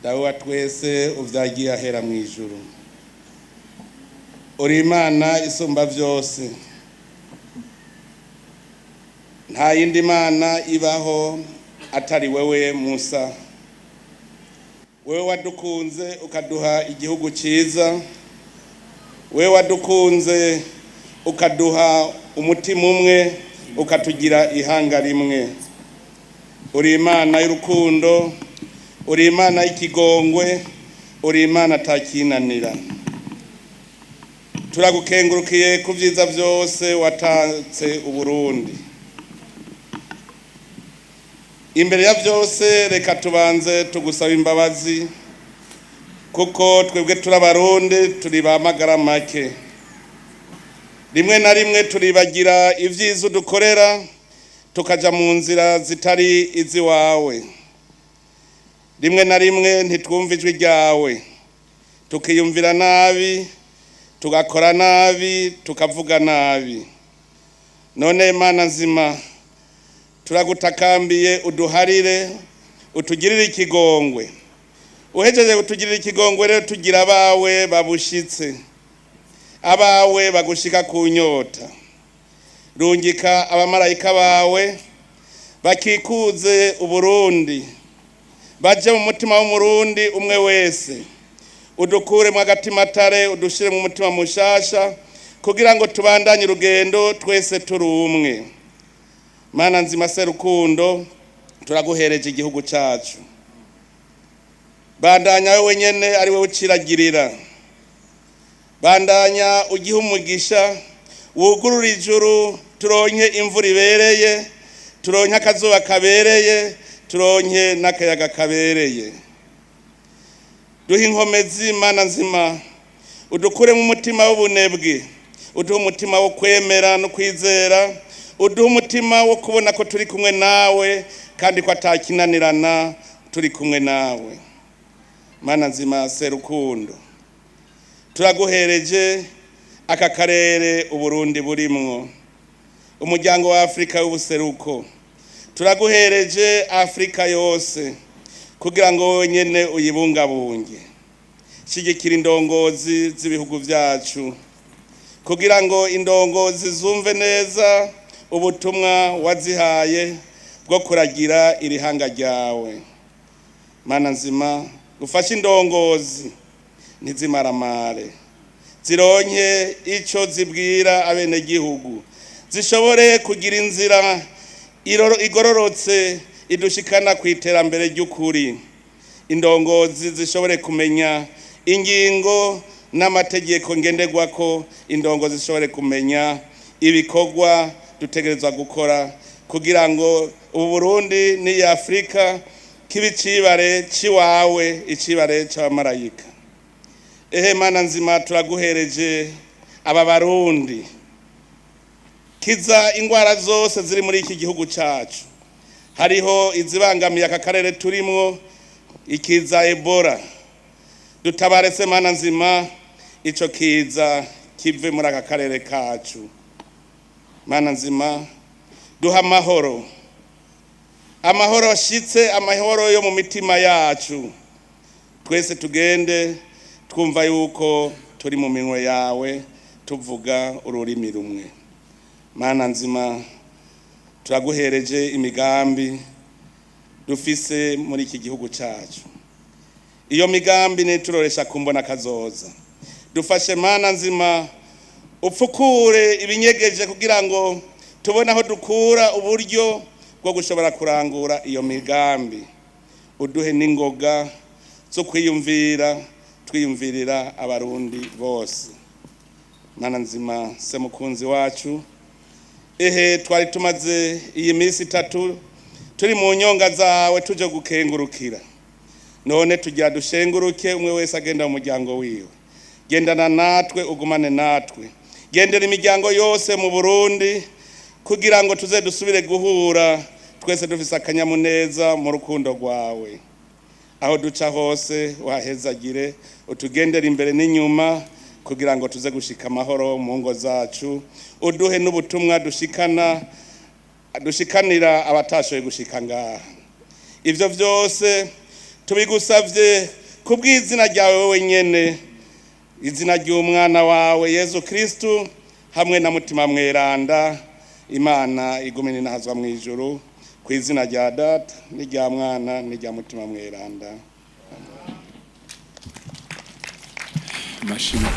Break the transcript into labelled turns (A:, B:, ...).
A: Dawe wa twese uvyagiye ahera mu ijuru, uri Imana isumba vyose, nta yindi mana ibaho atari wewe Musa. Wewe wadukunze ukaduha igihugu ciza, wewe wadukunze ukaduha umutima umwe, ukatugira ihanga rimwe. Uri Imana y'urukundo, uri Imana y'ikigongwe, uri Imana atakinanira. Turagukengurukiye ku vyiza vyose watatse Uburundi. Imbere ya vyose reka tubanze tugusaba imbabazi, kuko twebwe turi Abarundi, turi ba magara make. Rimwe na rimwe turibagira ivyiza udukorera, tukaja mu nzira zitari iziwawe. Rimwe na rimwe ntitwumva ijwi ryawe, tukiyumvira nabi, tugakora nabi, tukavuga nabi. None Mana nzima, turagutakambiye uduharire, utugirire ikigongwe. Uhejeje kutugirira ikigongwe rero, tugira abawe babushitse, abawe bagushika ku nyota. Rungika abamarayika bawe bakikuze Uburundi, baje mu mutima w'Umurundi umwe wese. Udukuremo agatimatare, udushire mu mutima mushasha, kugira ngo tubandanye urugendo twese turi umwe. Mana nzima Serukundo, turaguhereje igihugu cacu. Bandanya wewe nyene ari we uciragirira, bandanya ugihe umugisha, wugurura ijuru, turonke imvura ibereye, turonke akazuba kabereye, turonke n'akayaga kabereye. Duhe inkomezi, Mana nzima, udukuremo umutima w'ubunebwe, uduhe umutima wo kwemera no kwizera, uduhe umutima wo kubona ko turi kumwe nawe kandi ko atakinanirana turi kumwe nawe. Mana nzima Serukundo, turaguhereje aka karere Uburundi burimwo, umuryango wa Afurika w'Ubuseruko. Turaguhereje Afurika yose kugira ngo wenyene uyibungabunge. Shigikira indongozi z'ibihugu vyacu kugira ngo indongozi zumve neza ubutumwa wazihaye bwo kuragira iri hanga ryawe. Mana nzima, ufashe indongozi ntizimaramare, zironke ico zibwira abenegihugu, zishobore kugira inzira igororotse idushikana ku iterambere ry'ukuri. Indongozi zishobore kumenya ingingo n'amategeko ngenderwako, indongozi zishobore kumenya ibikorwa dutegerezwa gukora kugira ngo ubu Burundi n'iyi Afurika kibe icibare ciwawe, icibare c'abamarayika. Ehe Mana nzima, turaguhereje aba Barundi. Kiza ingwara zose ziri muri iki gihugu cacu. Hariho izibangamiye aka karere turimwo, ikiza Ebola. Dutabare se Mana nzima, ico kiza kive muri aka karere kacu. Mana nzima, duha amahoro, amahoro ashitse, amahoro yo mu mitima yacu. Twese tugende twumva yuko turi mu minwe yawe, tuvuga ururimi rumwe. Mana nzima, turaguhereje imigambi dufise muri iki gihugu cacu. Iyo migambi nituroresha kumbona kazoza. Dufashe Mana nzima, upfukure ibinyegeje kugira ngo tubone aho dukura uburyo bwo gushobora kurangura iyo migambi. Uduhe n'ingoga zo kwiyumvira, twiyumvirira Abarundi bose. Mana nzima se mukunzi wacu, ehe twari tumaze iyi minsi 3 turi mu nyonga zawe tuje gukengurukira. None tugira dushenguruke, umwe wese agenda mu muryango wiwe. Gendana natwe, ugumane natwe, gendera imiryango yose mu Burundi kugira ngo tuze dusubire guhura twese dufise akanyamuneza mu rukundo rwawe. Aho duca hose wahezagire, utugendere imbere n'inyuma kugira ngo tuze gushika amahoro mu ngo zacu. Uduhe n'ubutumwa dushikana, dushikanira abatashoboye gushika ngaha. Ivyo vyose Tubigusavye kubw'izina ryawe wowe nyene, izina ry'umwana wawe Yezu Kristu, hamwe na Mutima Mweranda, Imana igume ninahazwa mu ijuru, ku izina rya Data n'irya Mwana n'irya Mutima Mweranda.
B: Amashimwe.